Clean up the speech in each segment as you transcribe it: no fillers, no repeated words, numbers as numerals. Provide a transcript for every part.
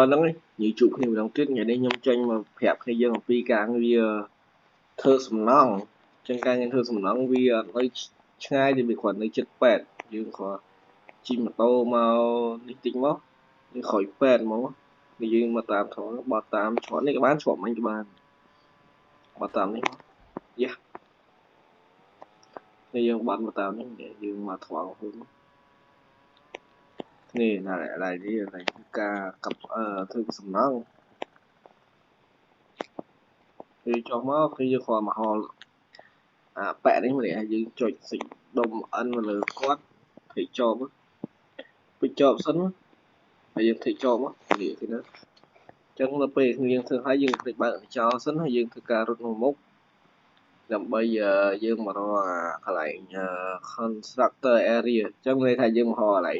ហ្នឹងហើយនិយាយជួបគ្នាម្ដងទៀតថ្ងៃនេះខ្ញុំចេញមកប្រាប់គ្នាយើងអំពីការងារធ្វើសំណង់ចឹងការងារធ្វើសំណង់វាអត់នៅឆ្ងាយទេវាគ្រាន់នៅជិតពេទ្យយើងគ្រាន់ជិះម៉ូតូមកនេះតិចមកយើងក្រោយពេទ្យហ្មងនេះយើងមកតាមថងបត់តាមច្រកនេះក៏បានច្រកមិញក៏បានបត់តាមនេះមកយ៉ានេះយើងបត់មកតាមនេះយើងមកត្រង់ខ្លួននេះណាឡើយនេះឡើយការកធ្វើសំណង់គឺចុះមកគឺយើងគ្រាន់មកហល់អាប៉ែនេះម្នាក់យើងចុចសិចដុំ N មកលើគាត់ធ្វើជាប់ពេចជាប់សិនហើយយើងធ្វើជាប់មកនេះគេណាអញ្ចឹងដល់ពេលយើងធ្វើហើយយើងភ្លេចបើកចោលសិនហើយយើងធ្វើការរត់មកមុខដើម្បីយើងមករកអាកន្លែង constructor area អញ្ចឹងន័យថាយើងមកកន្លែង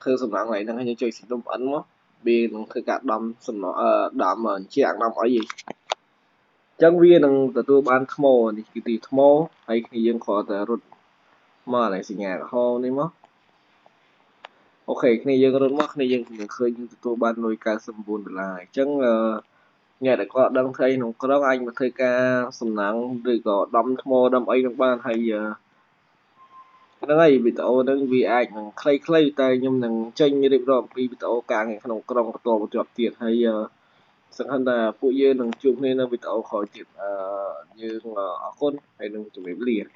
ធ្វើសំណង់កន្លែងហ្នឹងហើយយើងចុចសិដុំ N មកវានឹងធ្វើការដំសំណដំជាងដំអីអញ្ចឹងវានឹងទទួលបានថ្មនេះគឺទីថ្មហើយគ្នាយើងគ្រាន់តែរត់មកកន្លែងសញ្ញាក្រហមនេះមកអូខេគ្នាយើងរត់មកគ្នាយើងនឹងឃើញយើងទទួលបានលុយ99ដុល្លារអញ្ចឹងអ្នកដែលគាត់ដឹងធ្វើក្នុងក្រុងអាចមកធ្វើការសំណង់ឬក៏ដំថ្មដំអីនឹងបានហើយហ្នឹងហើយវីដេអូហ្នឹងវាអាចនឹងខ្លីៗតែខ្ញុំនឹងចេញរៀបរាប់អំពីវីដេអូការងារក្នុងក្រុងបន្តបន្ទាប់ទៀតហើយសង្ឃឹមថាពួកយើងនឹងជួបគ្នានៅវីដេអូក្រោយទៀតយើងអរគុណហើយនឹងជម្រាបលា។